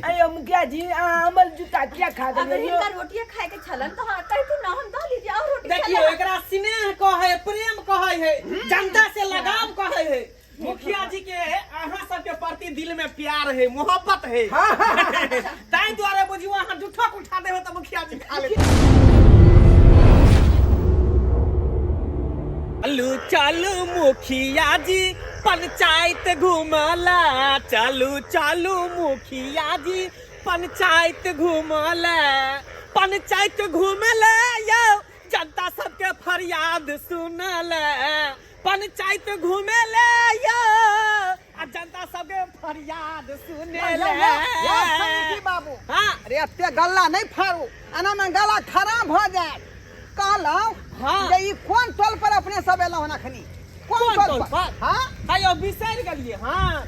अयो मुखिया जी, अहाँ हमर जूता किया खा अगर गेलियै यौ? हिनका रोटिए खाए के छलन तो हाँ कहती ना हम दऽ लीजिए और रोटी देखियो छलन। एकरा स्नेह कहै है, प्रेम कहै है, जनता से लगाव कहै है। मुखिया जी के अहाँ सबके प्रति दिल में प्यार है, मोहब्बत है, ताहि दुआरे बुझियो अहाँ जूठो के उठा देबै तऽ मुखिया जी खा लेत। चलू चलू मुखिया जी पंचायत घुमला, चलू चलू मुखिया जी पंचायत घुमला, पंचायत घुमला यौ जनता सबके फरियाद सुनला, पंचायत घुमेला यौ आ जनता सबके फरियाद सुनेला। यौ समिति बाबू। हाँ। अरे एते गल्ला नहि फाड़ू, एना मे गला खराब भऽ जायत। कहलहुँ जे ई कोन टोल पर अपने सब एलहुँ हन अखनी? कोन कोन टोल टोल पर? पर? हाँ। अयो बिसरि गेलियै? हाँ,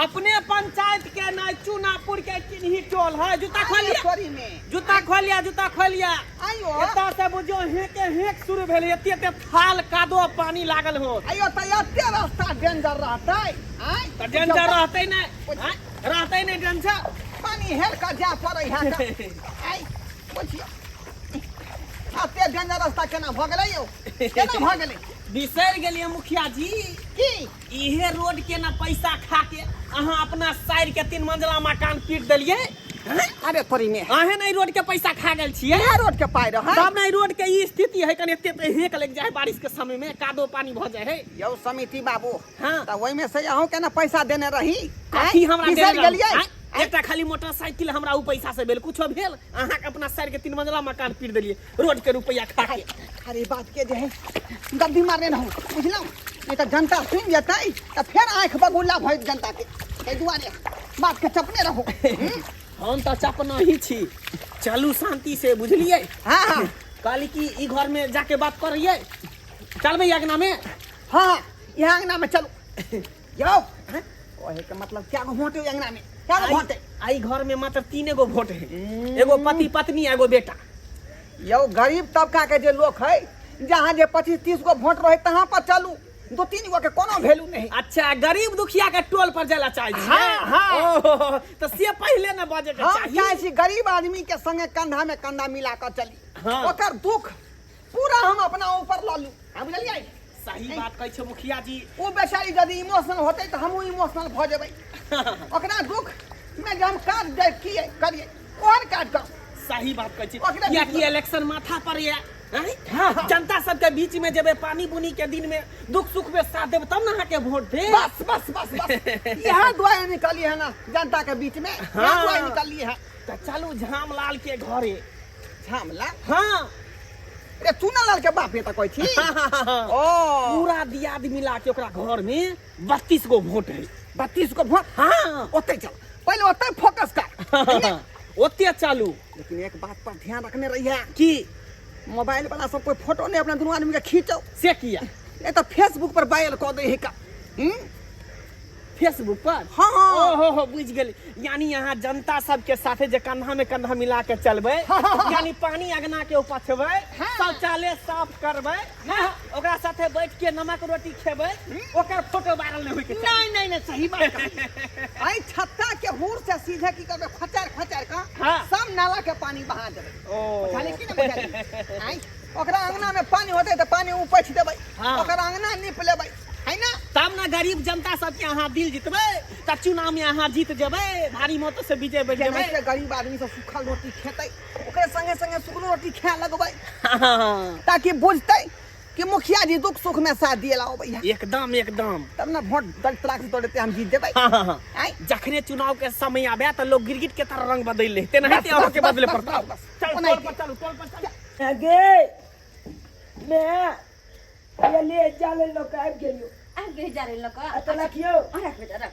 अपने पंचायत के नहि चुनापुर के किन्ही टोल है। जूता खोलिया। सॉरी में जूता खोलिया, जूता खोलिया। आइयो। एतऽ से बुझियौ हेके हेक शुरू भेल, एते एते थाल कादो पानी लागल हो। आइयो तऽ एते रास्ता डेंजर रहतै? आँय? तऽ डेंजर रहतै नहि? आँय? रहतै नहि डेंजर? पानी हेल कऽ जाय पड़ै है तऽ। आँय, बुझियौ एते डेंजर रास्ता केना भऽ गेलै यौ, केना भऽ गेलै? बिसरि गेलियै मुखिया जी? की? इहे रोड के ना पैसा खा के अहाँ अपना साइड के 3 मंजिला मकान पीट देलियै, हैं? अरे तोरी में अहें नहीं रोड के पैसा खा गेल छियै? इएह रोड के पाइ रहै तब नहीं रोड के ई स्थिति है, कनि एते ते हेक लागि जाइ है बारिश के समय में, कादो पानी भऽ जाइ है। यौ समिति बाबू। हाँ। तऽ ओहिमे से अहूँ के ने पैसा देने रही? कथी हमरा बिसरि देने रहू? गेलियै? आँय? एकटा खाली मोटरसाइकिल हमरा उ पैसा से भेल, कुछो भेल? अहाँके अपना साइड के 3 मंजिला मकान पीट देलियै रोड के रुपया खा के। अरे बात के जे है गद्दी मारने रहू, बुझलहुँ? नहीं तऽ जनता सुनि जेतै तऽ फेर आँखि बगुला भऽ जेतै जनता के, ताहि दुआरे बात के चपने रहू। हम तऽ चपना ही छी, चलू शांति से, बुझलियै? हाँ, हाँ। कहली कि ई घर में जाके बात करियै, चलबै अगना में? हाँ हाँ, यहाँ अंगना में चलू। यौ कहे के मतलब क्या गो वोट है अंगना में, क्या गो वोट है? आई घर में मात्र 3 गो वोट है, एगो पति पत्नी एगो बेटा। यौ गरीब तबका के जे लोग है, जहाँ जे 25-30 गो वोट रहे तहाँ पर चलू, 2-3 गो के कोनो वैल्यू नहीं। अच्छा, गरीब दुखिया के टोल पर जाला चाहे छी? हाँ, हाँ। ओहो, तो से पहले न बजे के हम चाही। चाहे छी गरीब आदमी के संगे कंधा में कंधा मिला के चली, हाँ। ओकर दुख पूरा हम अपना ऊपर लऽ लू। हाँ, बुझलियै? सही बात कहै छै मुखिया जी। ओ बेचारी यदि इमोशनल होतै तऽ हमहूँ इमोशनल भऽ जेबै। ओकरा दुख में जे हम काज दे किए करिए, ओहन काज करू। सही बात कहै छी। ओकरा कियाकि बीच में- इलेक्शन माथा पर ये, हैं? हाँ, हाँ। जनता सबके बीच में जेबै, पानी बुनी के दिन में दुख सुख में साथ देबै तब ना अहाँके वोट दे। बस बस बस बस, इएह दुआरे निकलिए है ना जनता के बीच में, इएह हाँ। दुआरे निकलिए है। तऽ चलू झामलाल के घरे। झामलाल? हाँ। रे चुनालाल के बाप ये तऽ कहै छी? ओ। पूरा दियाद मिला के ओकरा घर में 32 गो वोट है। 32 गो वोट? हाँ। ओतै चल, पहिले ओतै फोकस कर। ओते चलू। लेकिन एक बात पर ध्यान रखने रहिए। की? मोबाइल वाला सब कोई फोटो नहीं अपना दुनू आदमी के खींचो। से किया? नहीं तो फेसबुक पर वायरल कऽ दे है का। फेसबुक पर? हाँ। ओहो हो, बुझि गेली। यानी यहाँ जनता सबके साथे जे कंधा में कंधा मिला के चलबै, यानी पानी अगना के उपछबै, शौचालय साफ करबै, ओकरा साथे बैठ के नमक रोटी खेबै, ओकर फोटो वायरल नहीं होय के चाही। नहीं, नहीं, नहीं, सही बात कहलियै। एहि छत्ता के हुर से सीधे की करबै, खोचार खोचार के सब नाला के पानी बहा देबै। ओ। बुझलियै की नहि बुझलियै? आँय, ओकरा अंगना में पानी होतै तऽ पानी उपछि देबै, ओकर अंगना नीप लेबै, है ना? तब ना गरीब जनता सबके अहाँ दिल जीतबै, तऽ चुनाव में अहाँ जीत जेबै, भारी मत से विजय बढ़ जेबै। जेनाहिते गरीब आदमी सब सूखल रोटी खेतै, ओकरे संगे संगे सुखलो रोटी खाए लगबै, ताकि बुझतै कि मुखिया जी दुख सुख में साथ दिए ला अबै है। एकदम एकदम। तब ना वोट दलित लाख से दौड़ते हम जीत जेबै। हाँ, हाँ, हाँ। आँय? जखने चुनाव के समय आबे तऽ लोग गिरगिट के तरह रंग बदलि ले, तेनाहिते बस, अहाँके बस, बदले बस, पड़तै। बस, बस। चल, ओनाहिते। टोल पर चलू, टोल पर चलू। आगे मैं ये ले जाले लोग आबि गेलियो। आबि गेली जाले लऽ कऽ। आ तऽ रखियौ। हाँ, रख बेटा रख।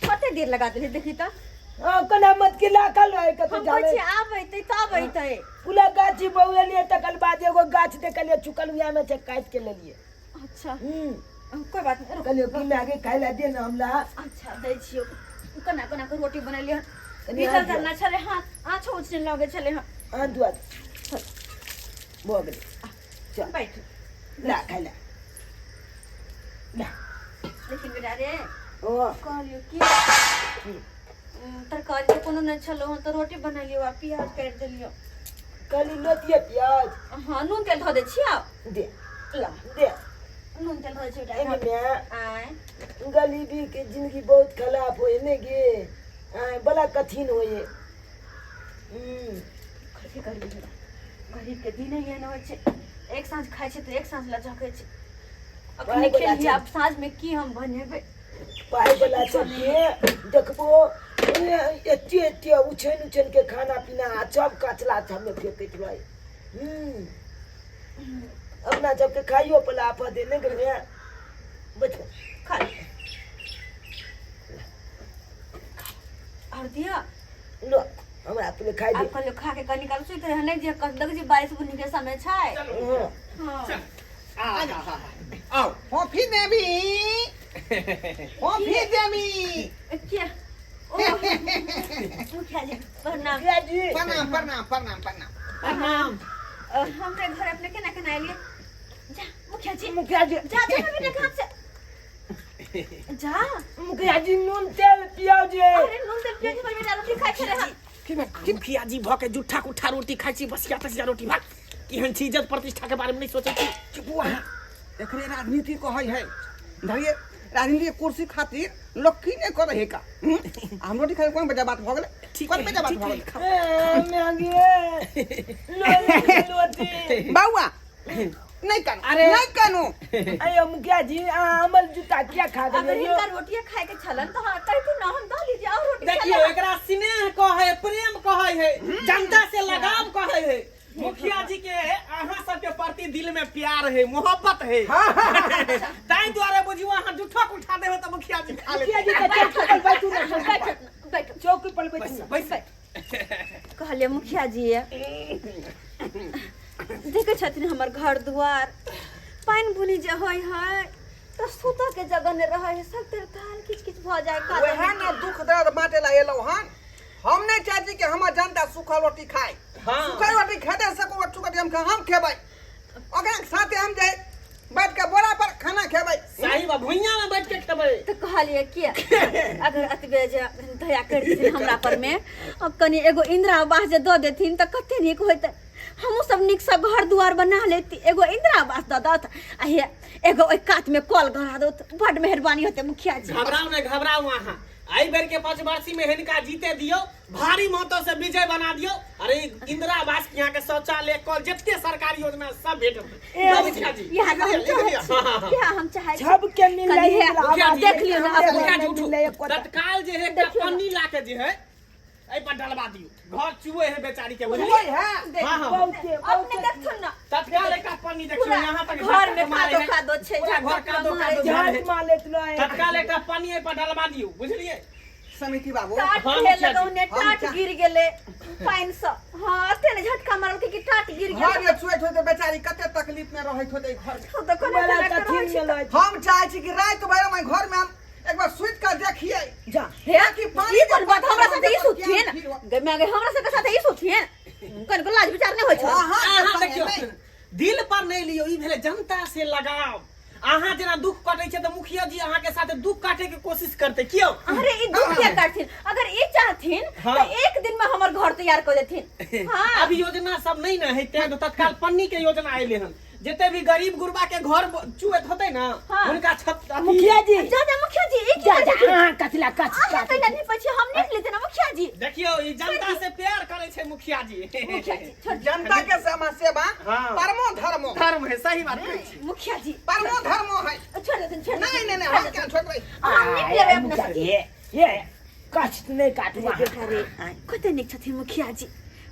कते देर लगा देली देखी तऽ। हाँ, कोना मत के लाखल रहे कतौ हम कहै जाले। छी आब अयतै तब अयतै। पूरा गाछी बौएलियै तकर बाद एगो गाछ देखलियै चुकल उएह में से काटि के लेलियै। अच्छा। कोई बात नहीं, रुक। कहलियै कि माय गे खाय लए दे ने हमरा। अच्छा दै छियौ। केना केना के रोटी बनेलियै हन। कनि भीजल आँच करना छलै हाथ, आँचो उछने लगै छलै हन। आँच दुआ दे। भऽ गेलै। चल। बैठ। ला खाय ला। ला। लेकिन बेटा रे, ओ। कहलियौ की? की? तरकारी तऽ कोनो नहि छलो हँ तऽ रोटी बनेलियो आ प्याज काटि देलियो। कहली लोतिए प्याज। हँ, नून तेल धऽ दै छियौ। दे। ला। दे। नून तेल धऽ दै छियौ। एहिमे आँय। गरीबी के जिंदगी बहुत खराब होए ने गे। आँय, बड़ा कठिन होए। कथी करबी, गरीब के दिन एहन होइ छै, एक साँझ खाइ छै तऽ एक साँझ लचकै छै। अखने पाइ बला खेलियै, छै। आब साँझमे की हम बनेबै? पाइ वाला सबके देखबो एते एते उछैन उछैन के खाना पीना आ सब कचरा सबमे फेकैत रहै। अपना सबके खाइयो पला आफत है ने गेलै। बैठ। खा ले। आओर दिअ। लो, हमरा पहिले खाइ दे। आब कहलियो खा के कनी काल सुति रहे, नहि जे कह देख जे बारिश बुन्नी के समय छै। हाँ। आओ। कॉफी देबी? कॉफी देबी? किया ओ मुखिया जी, प्रणाम। मुखिया जी। प्रणाम, प्रणाम, प्रणाम, प्रणाम। प्रणाम। हमरे घर अपने केना केना एलियै? जा मुखिया जी। मुखिया जी। जा जा बेटा, घाट से जा। मुखिया जी, नून तेल पियाओ जे। अरे, नून तेल पियो जे, बेटा रोटी खाइ छलै हन। की भेल? मुखिया जी भऽ के जुट्ठा कुट्ठा रोटी खाइ छी, बसिया तसिया रोटी। भाग, केहन छी? इज्जत प्रतिष्ठा के बारे में नहीं सोचै छी। चुप अहाँ। एकरे राजनीति कहै है। धरिए, राजनीति के कुर्सी खातिर लोग की नहीं करे है का? हम्म? आ हम रोटी खाइ कोन बजा बात भऽ गेलै? ठीक कोन है, बजा बात ठीक भऽ है, गेलै? खाओ। ए, मैगी लोती। बौआ, नहीं कानू। अरे। नहीं कानू। अयो मुखिया जी, अहाँ हमर जूता किया खा अगर गेलियै यौ? हिनका रोटिए खाए के छलन तऽ हाँ कहती ना, हम दऽ लीजिए और रोटी। देखियो, छलन। एकरा स्नेह कहै, प्रेम कहै है, जनता से लगाव कहै है। मुखिया जी के अहाँ सबके प्रति दिल में प्यार है, मोहब्बत है, ताहि दुआरे बुझियो अहाँ जूठो उठा देबै तऽ मुखिया जी खा मुखिया लेतै। जी के चौकी पर बैठू ना। बैठो ना, बैठो। चौकी पर बैठू ना। बैस। कहलियै मुखिया जी, देखै छथिन हमर घर दुआर, पानि बुनी जे होइ है तऽ सुतऽ के जगह नहि रहै है, सब तर थाल किच किच भऽ जाय। वएह ने दुख दर्द बांटे ला एलहुँ हन। हम नहीं चाहै छी कि हमर जनता सूखल रोटी खाए। सूखल रोटी खेतै से को रोटी हम खेबै, ओकरा साथे हम जे बैठ के बोरा पर खाना खेबै। सही बा, भुइयां में बैठ के खेबै। तऽ कहलियै कि अगर एतबे जे दया करि देथिन हमरा पर में और कनि एगो इंदिरा आवास जे दऽ देथिन तऽ कते नीक होइतै, हमहूँ सब नीकसँ घर दुआर बना लेती। एगो इंदिरा आवास दऽ दत आ हे एगो ओहि कातमे कल गड़ा दत, बड्ड मेहरबानी होतै मुखिया जी। घबराउ नहि, घबराउ अहाँ। एहि बेर के पंचवर्षी में हिनका जीते दियौ, भारी मतों से विजय बना दियौ। अरे, इंदिरा आवास के यहाँ के शौचालय, कल, जते सरकारी योजना सब भेटत। मुखिया जी। इएह तऽ हम चाहै छी, इएह हम चाहै छी। सबके मिललै कनि हे, इंदिरा मुखिया आवास। जी, देख लियौ ने हमरे अपने। मुखिया जी घर उठू। मिललै एकोटा। तत्काल जे है एकटा देखियौ ने। पन्नी ला के जे है एहि पर डलवा दियौ, घर चुए है बेचारी के, बुझलियै? वही है। हाँ हाँ बहुते अपने बहुते। देखथुन ना। तत्काल एकटा पन्नी देखियौ। पूरा यहाँ तक घर में झटका मारे कादो है। कादो छै, पूरा घर झटका कादो मारे कादो छै। झाड़ है। झाट मारैत रहै। तत्काल एकटा पन्नी एहि पर डलवा दियौ, बुझलियै? समिति बाबू। टाट हाँ, हे मुखिया जी। लगौने हम टाट गिर गेलै पानि सँ। हाँ, एते ने झटका मारलकै कि टाट गिर घर गेल। में चुएत होते, बेचारी कते तकलीफ में रहैत होते घर में। ओ तऽ कोना बड़ा कोना कऽ रहै कठिन छै। गेलै। हम चाहे छी कि राति भरि हम घर में हम एक बार सुति कऽ देखियै जा। हे कि पानी ई कोन बात, हमरा साथे ई के सुतथिन? फिर हो। गे माय गे, हमरा सबके साथे ई सुतथिन? कनिको लाज विचार नहि होइ छौ? अहाँ के अहाँ संगे देखियौ, नहि। दिल पर नहीं लियौ, ई भेलै जनता से लगाव। अहाँ जेना दुख कटै छै तऽ मुखिया जी अहाँ के साथे दुख काटे के कोशिश करते क्यों? अरे, ई दुख किया काटथिन? अगर ई चाहथिन हाँ। तऽ एक दिन में हमर घर तैयार कऽ देथिन। हाँ। अभी योजना सब नहीं ने है, तें तो तत्काल पन्नी के योजना अयले हन। जते भी गरीब गुरबा के घर चुएत होते ना, हाँ। हुनका छत मुखिया जी। जा जा मुखिया जी, ई की जा करै जा। छथिन? अहाँ कथिला कच अहाँ काट कैला नहीं पैछी, हम नहीं लेते ना मुखिया जी। देखियौ, ई जनता से प्यार करे छै मुखिया जी। मुखिया जी, छोड़ दियौ। जनता के सेवा सेवा हाँ। परमो धर्मो धर्म है, सही बात कहै छी। मुखिया जी, परमो धर्मो है। छोड़ देथिन, छोड़ नहीं देथिन। नहीं नहीं, हम क्या छोड़बै? अहाँ नीक लेबै अपना मुखिया से। जी, ये कष्ट नहीं काटू अहाँ। अरे, कते नीक छथिन मुखिया जी।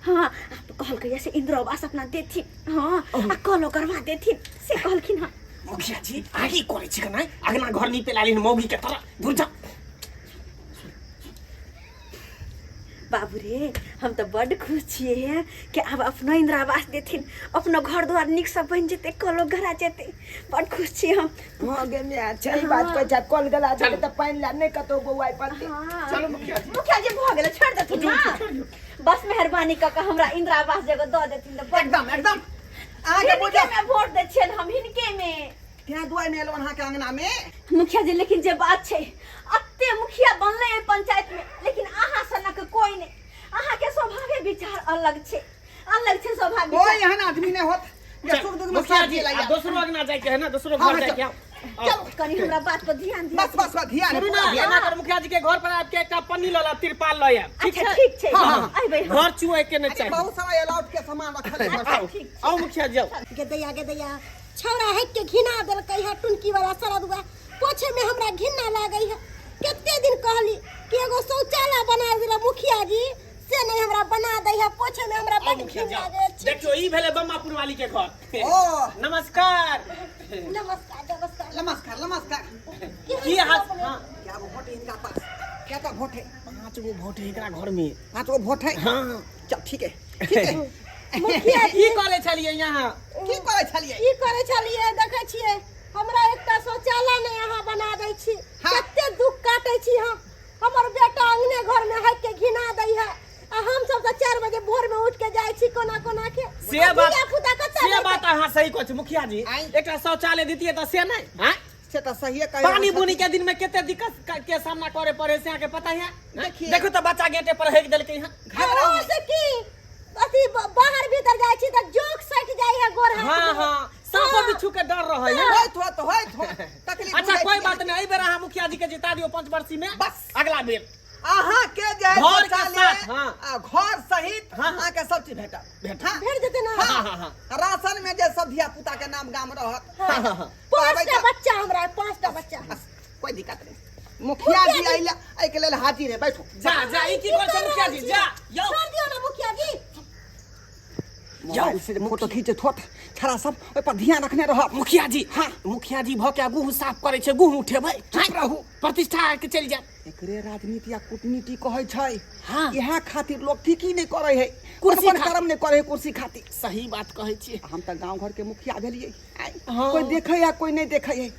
हाँ, आप कहलकै से इंदिरा आवास अपना देथिन, हाँ, आ कलो करवा देथिन से कहलखिन। हाँ मुखिया जी, आगे करे छी कनाइ अगना घर नीपे लालिन मौगी के तरह, दूर जा। बाबू रे, हम तऽ बड्ड खुश छियै हे कि आब अपनो इंदिरा आवास देथिन, अपनो घर दुआर नीकसँ बनि जेतै, कलो गरा जेतै। बड्ड खुश छी हम। हाँ गे माय, सही बात कहै छै। कल गला जेतै तऽ पानि ला नहि कतौ बौआइ पड़तै। हाँ। चलू मुखिया जी। मुखिया जी, भऽ गेलै, छोड़ि देथिन ना। बस मेहरबानी कऽ कऽ हमरा इंदिरा आवास जगह दऽ देथिन तऽ बड्ड एकदम एकदम अहाँके हिनके बुझल में वोट दै छियनि हम, हिनके में। तें दुआरे नहि एलहुँ अहाँके अंगना में। मुखिया जी, लेकिन जे बात छै, अते कते मुखिया बनले एहि पंचायत में, लेकिन अहाँ सनक कोई नहीं। अहाँ के स्वभावे विचार अलग छै, अलग छै स्वभाव कोई विचार। एहन आदमी नहीं होत जे सुख दुख में मुखिया साथ जी दिला। आ दोसरो अंगना जाइके है ना, दोसरो हाँ, घर हाँ, जाइके आउ। चलो। कनी हमरा बात पर ध्यान दिअ। बस बस बस, ध्यान है, सुनू पूरा ना, ध्यान। एना कर, मुखिया जी के घर पर आबि के एकटा पन्नी लऽ लाब, तिरपाल लऽ आयब। ठीक अच्छा छै? ठीक छै। हाँ, हाँ। अयबै हम। घर चुए के नहि अरे चाही। बहुत समय अलाउड के सामान रखल है घर। आउ आउ मुखिया जी आउ। गेदैया गेदैया, छौड़ा हटि के घिना देलकै है टुनकी वाला सरदुआ। पोछे में हमरा घिना लागै है। कते दिन कहली कि एगो शौचालय बना देला मुखिया जी, से नहीं हमरा बना दै है। पोछे में हमरा आउ बड मुखिया घिन जी आउ। लागै छै। देखियौ, ई भेलै बम्मापुर वाली के घर। ओ नमस्कार। नमस्कार नमस्कार। नमस्कार नमस्कार। की हाल? हाँ। क्या गो वोट है इनका पास? क्या का वोट है? 5 गो वोट है एकरा घर में। 5 गो वोट है। हाँ। चल ठीक है ठीक है। मुखिया जी की करै छलियै यहाँ? की करै छलियै? की करै छलियै? देखै छियै, हमरा एकटा शौचालय नहि अहाँ बना दै छी। हाँ। कते दुख काटै छी हम। हमर बेटा अंगने घर में हटि के घिना दै है, आ हम सब तऽ 4 बजे भोर में उठ के जाइ छी कोना कोना के। से बात धिया पुता कतऽ से जेतै? बात अहाँ सही कहै छी मुखिया जी। आँय। एकटा शौचालय दितियै तऽ से नहि। आँय? से तऽ सहिए कहि पानी बुनी के दिन में कते दिक्कत के सामना करे पड़े से अहाँके पता है? देखिए। देखो तऽ बच्चा गेटे पर हेक देलकै हँ। घबराउ ओ नहि। से की अथी बाहर भीतर जाइ छी तऽ जोक सटि जाइ है गोर हाथ हाँ में। हाँ, साँपो बिच्छू के डर रहे है। होइत होत होइत होत तकलीफ। अच्छा बुझै कोई छी। बात नहीं, एहि बेर अहाँ मुखिया जी के जिता दियौ 5 वर्षी में। बस। अगला बेर अहाँ के जे है घर के शौचालय, साथ, हाँ। आ घर सहित हाँ, हाँ। अहाँ के सब चीज भेटत। भेटत। हाँ। भेट जेतै ना? हाँ हाँ हाँ। राशन में जे सब धिया पुता के नाम गाम रहत। हाँ। हाँ, हाँ, हाँ। 5टा बच्चा हमरा है, 5टा बच्चा। बस, कोई दिक्कत नहीं। मुखिया जी अइला एहि के लेल हाजिर है। बैठो। जा जा, ई की करै छै मुखिया जी? जा यौ। छोड़ दियौ ना मुखिया जी। मोबाइल से फोटो खींचे छोट छड़ा सब ओहि पर ध्यान रखने रहब। मुखिया जी। हाँ। मुखिया जी भऽ के गुह साफ करै छै, गुह उठेबै। चुप रहू। प्रतिष्ठा के चलि जायत। एकरे राजनीति आ कूटनीति कहै छै। हाँ। इएह खातिर लोग ठीक ही नहीं करै है, कुर्सी अपन कर्म नहीं करै है कुर्सी खातिर। सही बात कहै छियै। हम तऽ गाँव घर के मुखिया भेलियै। आइ हाँ। कोई देखै या कोई नहीं देखै है।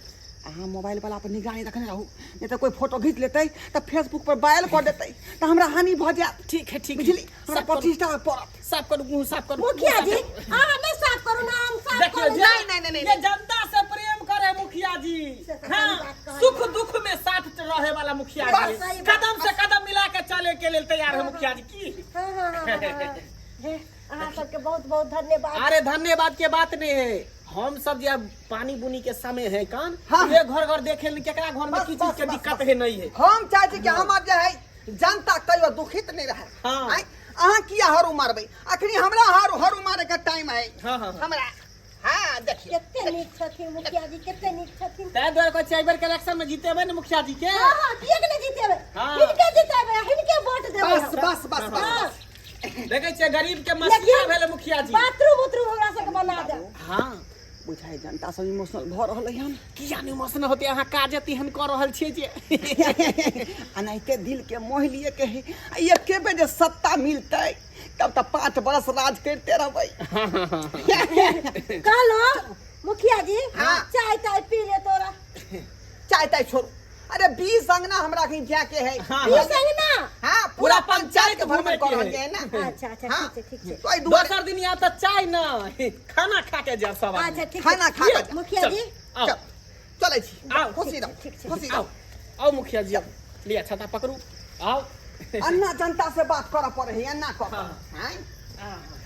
अहाँ मोबाइल वाला पर निगरानी रखने रहू, नहीं तऽ कोई फोटो घीच लेतै तऽ फेसबुक पर वायरल कऽ देतै तऽ हमरा हानि भऽ जायत। ठीक है ठीक है। बुझली, हमरा साफ करू। प्रतिष्ठा पड़त। साफ करू, मुँह साफ करू। मुखिया जी मुँह साफ करू। अहाँ नहीं साफ करू ना, हम साफ देखियौ करू। जे नहीं, नहीं, नहीं, नहीं। ये जनता से प्रेम करे मुखिया जी। से तऽ सही हाँ, बात कहलियै। सुख दुख में साथ रहे वाला मुखिया बस, जी, सही बात। कदम से कदम मिला के चले के लेल तैयार है मुखिया जी की। हाँ हाँ हाँ हाँ, हाँ। हे, अहाँ सबके बहुत बहुत धन्यवाद। अरे धन्यवाद के बात नहीं है, हम सब जे अब पानी बुनी के समय है कान हाँ। ये घर घर देखे ले केकरा घर में बस, की चीज बस, के बस, दिक्कत बस। है नहीं है। हम चाहे छी कि हमर जे है जनता कहियो दुखित नहीं रहे। हाँ। आँय, अहाँ किया हरू मारबै? अखनी हमरा हरू हरू मारे के टाइम है। हाँ, हाँ, हाँ। हमरा हाँ देखिए कते नीक छथिन मुखिया जी, कते नीक छथिन। ताहि दुआरे कहै छियै एहि बेर के इलेक्शन में जीतेबै ने मुखिया जी के। हाँ हाँ, किएक नहि जीतेबै? हाँ। हिनके जीतेबै, हिनके वोट देबै बस हम। बस बस बस हाँ। बस। देखै छियै गरीब के मसीहा भेलै मुखिया जी। बाथरूम उथरूम हमरा सबके बना देब। हाँ। बुझाइ जनता सब इमोशनल भऽ रहल हन। किया नहि इमोशनल होतै? अहाँ काज एहन कऽ रहल छियै जे एनाहिते दिल के मोहि लिए के है। आ एके बेर जे सत्ता मिलतै तब तऽ 5 बरस राज करिते रहबै। कहलहुँ मुखिया जी, हाँ। चाय ताय पी ले तोरा। चाय ताय छोड़ू, अरे 20 अंगना हमरा कहीं जाके है। हाँ। 20 अंगना? हाँ, पूरा पंचायत के भ्रमण घूमे कर के रहल है ना। अच्छा अच्छा। हाँ। ठीक छै ठीक छै। तो एहि दुआरे दोसर दिन यहाँ तऽ चाय न खाना खा के जायब सब आदमी। अच्छा ठीक छै। खाना खा के जायब। मुखिया जी आओ। चल, चलै छी। आओ। खुशी रहू, ठीक छै। खुशी आओ रहू। आओ मुखिया जी, आओ। लिअ छाता पकड़ू, आओ। अन्ना जनता से बात करऽ पड़े है, अन्ना कऽ हाँ। आँय,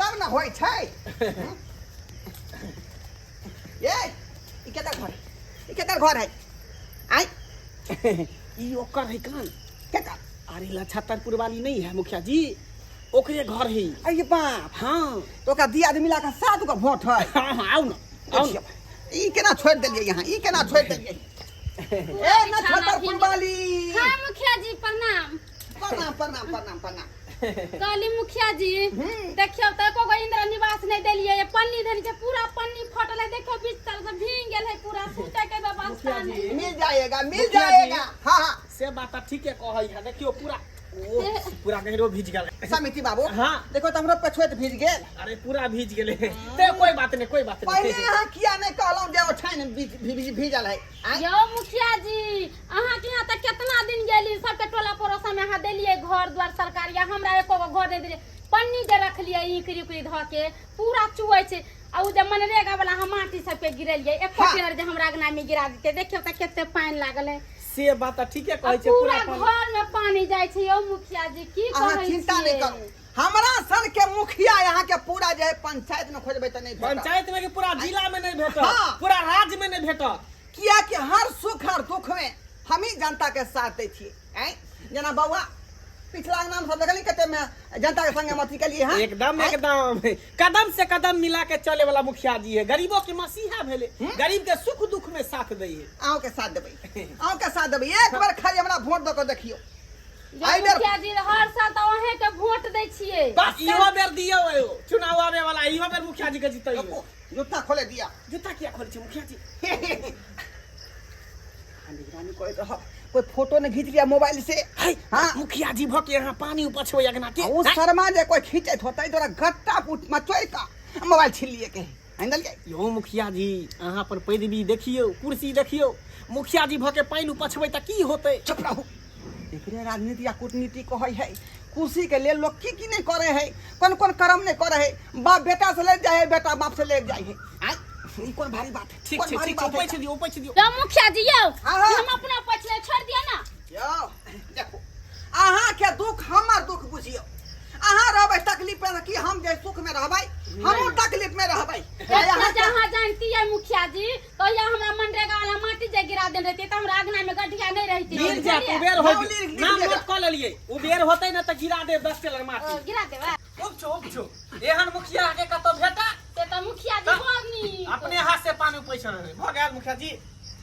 तब ने होइ छै। ये ई केकर घर है? ई केकर घर है? आँय, ई ओकर है कान। केकर? अरे लछतरपुर वाली नहीं है मुखिया जी, ओकरे घर है। अरे बाप। हाँ। तो ओकरा दियाद मिला कऽ 7 गो वोट है। हाँ हाँ, आओ ना आओ ना। ई केना छोड़ि देलियै यहाँ? ई केना छोड़ि देलियै? ए नक्षत्रपुर वाली। हाँ मुखिया जी प्रणाम। प्रणाम प्रणाम प्रणाम प्रणाम। कहली मुखिया जी, देखियौ तऽ एको गो इंदिरा निवास नहि देलियै। ये पन्नी धनी छै, पूरा पन्नी फटल है, देखियौ बीच तर से भींग गेल है पूरा, सुतै के व्यवस्था नहीं। मिल जाएगा मिल मुखिया जी। जाएगा। हाँ हाँ। से बात तऽ ठीके कहै है। देखियौ पूरा ओ पूरा गहिरो भीज गेल। समिति बाबू। हाँ। देखो तऽ हमरो पछुएत भीज गेल। अरे पूरा भीज गेलै ते कोई बात नहीं, कोई बात पहिले नहीं। अहाँ किया नहीं कहलहुँ जे ओछाइन भीजल है? आँय? यौ मुखिया जी, अहाँ के यहाँ तऽ केतना दिन गेली, सबके टोला पड़ोसा में अहाँ देलियै घर द्वार सरकारी, आ हमरा एको गो घर नहि देलियै। पन्नी जे रखलियै ईकरी उकरी धऽ के पूरा चुअै छै। आ उ जे मनरेगा वाला हम माटी सबके गिरेलियै, एको हाँ। टेर जे हमरा अंगना में गिरा देतै। देखियौ तऽ कते पानि लागल है। से बात तऽ ठीके आ कहै छै। पूरा पूरा पानी घर में पानी जाइ छै यौ मुखिया जी, की अहाँ कहै चिंता नहीं छियै? करू, हमरा सन के मुखिया यहाँ के पूरा जे है पंचायत में खोजबै तऽ नहीं भेटत। पंचायत में कि पूरा जिला में नहीं भेटत? हाँ। पूरा राज्य में नहीं भेटत। किया कि हर सुख हर दुख में हम ही जनता के साथ दै छियै। आँय जेना बौआ पिछला नाम सब देखली कते में जनता के संगे हम अथी केलिए हैं। एकदम। आँय? एकदम कदम से कदम मिला के चले वाला मुखिया जी है। गरीबों के मसीहा भेले, गरीब के सुख दुख में साथ दै है। अहूँ के साथ देबै, अहूँ के साथ देबै। एक बार खाली हमरा वोट दऽ के देखियौ। यौ एहि बेर मुखिया जी, हर साल तऽ अहें के वोट दै छियै। बस इहो बेर दियौ, एगो चुनाव आवे वाला, इहो बेर मुखिया जी के जीतैयो। रुकू, जूता खोले दिया। जूता किया खोले छै मुखिया जी? निगरानी करैत रह, कोई फोटो नहीं खींच लिया मोबाइल से। है। हाँ। मुखिया जी भके यहाँ पानी उपछबै अगना के। ओ शर्मा जे कोई खींचैत होतै तोरा गट्टा पुट मचोइ का मोबाइल छीन लिए के आनि। यौ मुखिया जी, अहाँ पर पैदबी देखियौ, कुर्सी देखियौ, मुखिया जी भके पानि उपछबै तऽ की होतै? चुप रहू। एकरे राजनीति या कूटनीति कहै है। कुर्सी के लेल लोग की की नहीं करे है, कोन कोन कर्म नहीं करे है। बाप बेटा से ले जाए है, बेटा बाप से ले जाए है। आय, ई कोन भारी बात है? ठीक कोन छै। भारी ठीक छै। बात है? उपछि दियौ, उपछि दियौ। यौ मुखिया जी यौ। हाँ, हाँ। हम अपना पछले छोड़ दिअ ना। यौ देखो, अहाँ के दुख हमर दुख बुझियौ। अहाँ रहबै तकलीफ में कि हम जे सुख में रहबै, हमहूँ तकलीफ में रहबै। एतना जहाँ जानतियै मुखिया जी तो या हमरा मनरेगा वाला माटी जे गिरा देने रहती तऽ हमरा अंगना में गड्ढिया नहीं रहती। गिर जात उबेर हो। नाम लिख नाम लिख नोट कऽ लेलियै, उबेर होतै ने तऽ गिरा देब 10 टेलर माटी। ओ, गिरा देबै। उपछो उपछो, एहन मुखिया के कतौ भेटा? से तऽ मुखिया जी बड़ नीक। अपने हाथ से पानी उपैछ रहलै। भऽ गेल मुखिया जी।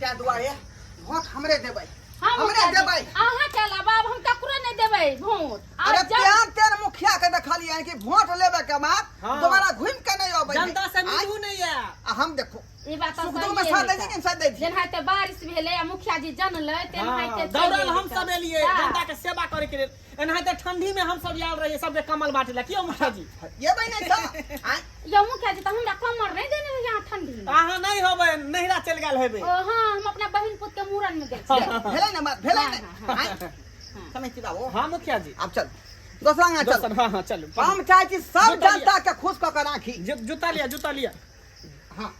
ताहि दुआरे वोट हमरे देबै। हम हमरे मुखिया जी, देबै। अहाँ के अलावा आब हम ककरो नहीं देबै वोट। आ अरे जब तेहन तेहन मुखिया के देखलियै कि वोट लेबे के बाद हाँ। दोबारा घुमि के नहीं अबै है। जनता से आँय? मिलू नहीं है। आ हम देखो ई बात तऽ सुख दुख में सहिए साथ दै है। छी कि साथ दै छी? जेनाहिते बारिश भेलै आ मुखिया जी जनलै तेनाहिते हाँ, चलि दौड़ल एलै। हम सब एलियै हाँ। जनता के सेवा करे के लेल। एनाहिते ठंडी में हम सब आयल रहियै सबके कमल बांटे ला। क्यों मुखिया जी? एबै नहि तऽ आँय? यौ मुखिया जी, तऽ हमरा कमर नहि देने रहियै अहाँ ठंडी में। अहाँ नहीं होबै, नैहरा चलि गेल हेबै। ओ हाँ, हम अपना बहिन पुत के मूड़न में गेल छियै। भेलै ने बात? भेलै ने? हाँ, आँय? समझ छी बाबू? हाँ मुखिया जी। आब चल दोसरा अंगना चल। दोसर, हाँ हाँ, चलू। हम चाहै छी सब जूता लिअ। जनता के खुश कऽ के राखी। जूता लिया, जूता लिया। हाँ।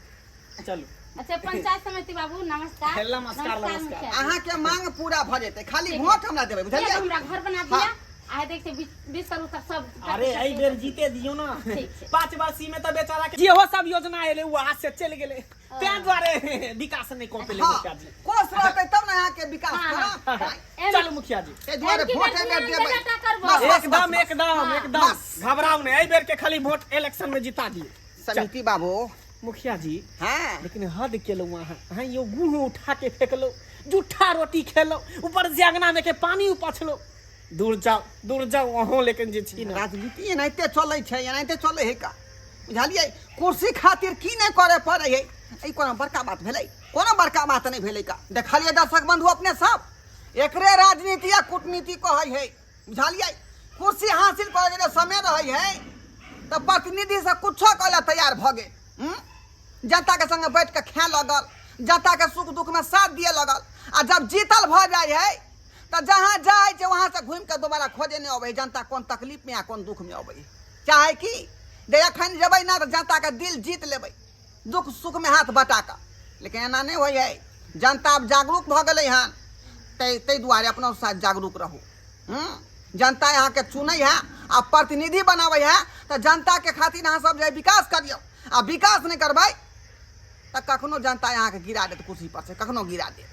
चलू। अच्छा पंचायत समिति बाबू, नमस्कार। नमस्कार, नमस्कार। मुखिया जी। अहाँ के मांग पूरा भऽ जेतै, खाली वोट हमरा देबै, बुझलियै? एगो हमरा घर बना दिया आ देखते बिस्तर उस्तर सब। अरे एहि बेर जीते दियौ ना। ठीक छै। 5 वर्षी में तऽ बेचारा के जेहो सब योजना एलै ओ हाथ से चलि गेलै, ताहि दुआरे विकास नहि कऽ पेलै। हाँ, मुखिया जी, कोस रहतै तब ने अहाँके विकास हाँ, करब। हाँ। आँय? चलू मुखिया जी। ताहि दुआरे एमकी वोट बेर एहि बेर ध्यान देबै। देबे टा करबो। बस, बस, एकदम। बस, एकदम। हाँ। एकदम। बस। घबराउ नहि, एहि बेर के खाली वोट इलेक्शन में जिता दियौ। समिति बाबू। मुखिया जी। हाँ। लेकिन हद केलहुँ अहाँ, अहाँ यौ गुह उठा के फेकलहुँ, जूठा रोटी खेलहुँ, ऊपर से अंगना में के पानी उपछलहुँ। दूर जाओ, दूर जाओ अहूँ, लेकिन जे छी ने राजनीति एनाहिते चलै छै, एनाहिते चलै है का, बुझलियै? कुर्सी खातिर की नहि करे पड़ै है। ई कोनो बड़का बात भेलै? कोनो बड़का बात नहि भेलै का। देखलियै दर्शक बंधु अपने सब, एकरे राजनीति या कूटनीति कहै है, बुझलियै? कुर्सी हासिल करे के समय रहै है तऽ प्रतिनिधि से कुछो करे ला तैयार भऽ गेल, हूँ? जनता के संगे बैठ के खाए लगल, जनता के सुख दुख में साथ दिए लगल, आ जब जीतल भऽ जाइ है तऽ जहाँ जाइ छै वहाँ से घुमि के दोबारा खोजे नहि अबै है जनता कोन तकलीफ में आ कोन दुख में अबै है। चाहे कि जे एखन जेबै ना तऽ जनता के दिल जीत लेबै दुख सुख में हाथ बटा कऽ, लेकिन एना नहि होइ है। जनता आब जागरूक भऽ गेलै हन, ताहि दुआरे अपनो साथ जागरूक रहू, हूँ? जनता अहाँके चुनै है आ प्रतिनिधि बनाबै है तऽ जनताके खातिर अहाँ सब जे विकास करियौ, आ विकास नहि करबै तऽ कखनो जनता अहाँके गिरा देत कुर्सी पर से, कखनो गिरा देत।